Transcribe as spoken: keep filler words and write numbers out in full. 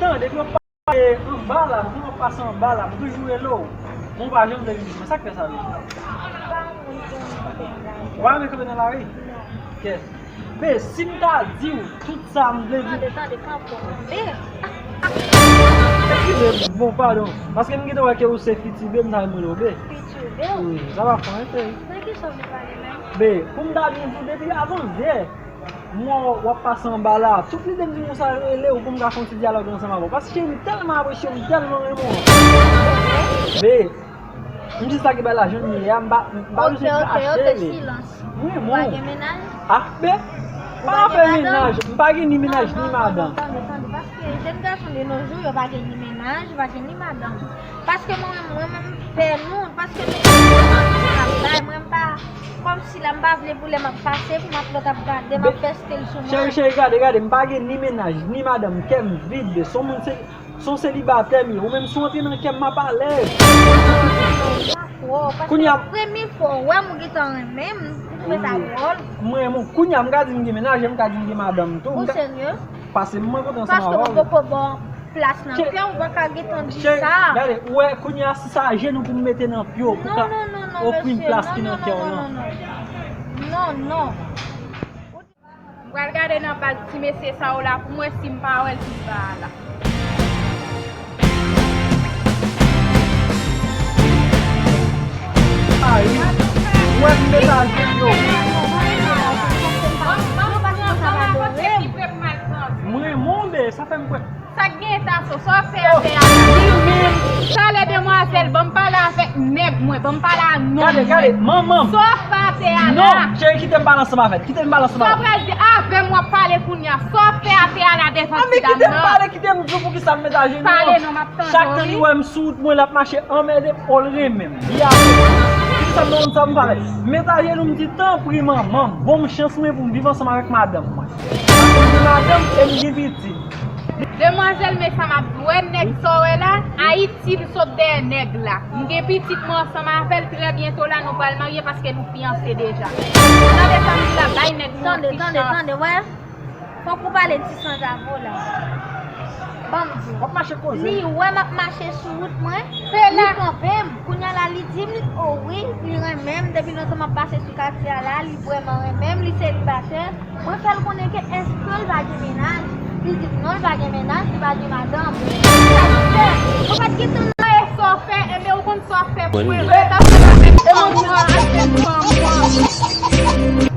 Depi w ap pase anba la, depi w ap pase anba la, m toujou rele w. Men w pa janm vle vini. Men sa k fè sa menm? Ou pa renmen kanpe nan lari? Kè. Be, si m ta di w tout sa m vle di. Tande, tande, kanpe w. Be. Eskize m, bon, padon. Paske m gentan wè ke ou se Fiti Be, m ta renmen rele w Be. Fiti Be? Wi, sa pa fè anyen, cheri. Nan ki sa w vle pale menm? Be, pou m ta byen di w, depi avan yè, m wè w ap pase anba la. Tout lide m di nou sa rele w pou m ka fè yon ti dyalòg ansanm avè w. Paske cheri, m tèlman apresye w, m tèlman renmen w. Be, m jis lage bay la jan l ye a, m pa, m pa bezwen kache li. Ok, ok, ok, silans. Mwen, ou pa gen mennaj? Ah, be, pa afè mennaj, m pa gen ni mennaj, ni madanm. Tande, tande, tande, paske jèn gason de nos jours, yo pa gen ni mennaj, yo pa gen ni madanm. Paske mwen menm, mwen menm, m pè nou, paske nou, mwen menm, m pa, kòmsi la, m pa vle pou lè m ap pase, pou m ap lòt ap gade, m ap pèste l sou mwen. Cheri, cheri, gade, gade, m pa gen ni mennaj, ni madanm, kè m vid, se yon moun se, se yon selibatè m ye. Ou menm, si w antre nan kè m, m ap alèz. Dakò, paske premye fwa w wè m, ou gentan renmen m, m twouve sa dwòl. Mwen renmen w. Kounye a, m ka di m gen mennaj, e m ka di m gen madanm tou. Ou serye? Pase m mwen kontan ansanm avè w. Paske mwen poko ba w plas nan kè w, ou pa ka gentan di sa. Gade, ou wè, kounye a, si se a jenou pou m mete nan pye w, pou ka ofri m plas ki nan kè w lan. Non, non, non, non, non, non, non, non, non, non, non. M pral gade nan baz ti mesye sa yo la pou m wè si m pa wè l pi ba a la. Ay, ou wè m metaje yo. Mwen renmen w, be, sa fè m kwè. Sa k gen Taso, sa w ap fè atè a la? Talè demwazèl, ban m pale avèk nèg mwen, ban m pale a nonm mwen. Gade, gade, manman m. Sa w ap fè atè a la? Non, cheri, kite m pale ansanm avè l. Kite m pale ansanm avè l. Sa w pral di avè m w ap pale kounye a? Sa w ap fè atè a la devan ti dam nan? Kite m pale, kite m di w poukisa m met ajenou an. Pale non, m ap tande w, wi. Chak tan li wè m sou wout mwen, l ap mache anmède m, o l renmen m. Li avè m. Poukisa m nan sa m pale? Met ajenou, m di, tanpri, manman m, ban m chans mwen pou m viv ansanm avèk madanm mwen. Paske m gen madanm e m gen pitit. Demwazèl, men sa m ap di w, wè nèg sa w wè la, Ayiti l sot dèyè nèg la. M gen pitit mwen ansanm avè l, trè byento la nou pral marye paske nou fiyanse deja. Tande sa m di la, bay nèg mwen yon ti chans. Tande, tande, tande, wè. Fòk ou pale ti sanzave w la. Ban m di w. W ap mache koze. Li wè m ap mache sou wout mwen, li kanpe m. Kounye a la, li di m, o wi, li renmen m. Depi lontan m ap pase sou katye a la, li vrèman renmen m, li selibatè. Mwen fè l konnen ke èske l pa gen mennaj. Li di m non, l pa gen mennaj, li pa gen madanm. Sa l fè? Mwen pa t gentan nan. E sa w fè, enben, ou konn sa w fè pou mwen. Mwen t ap fè sa avèk fanm mwen, avèk fanm mwen.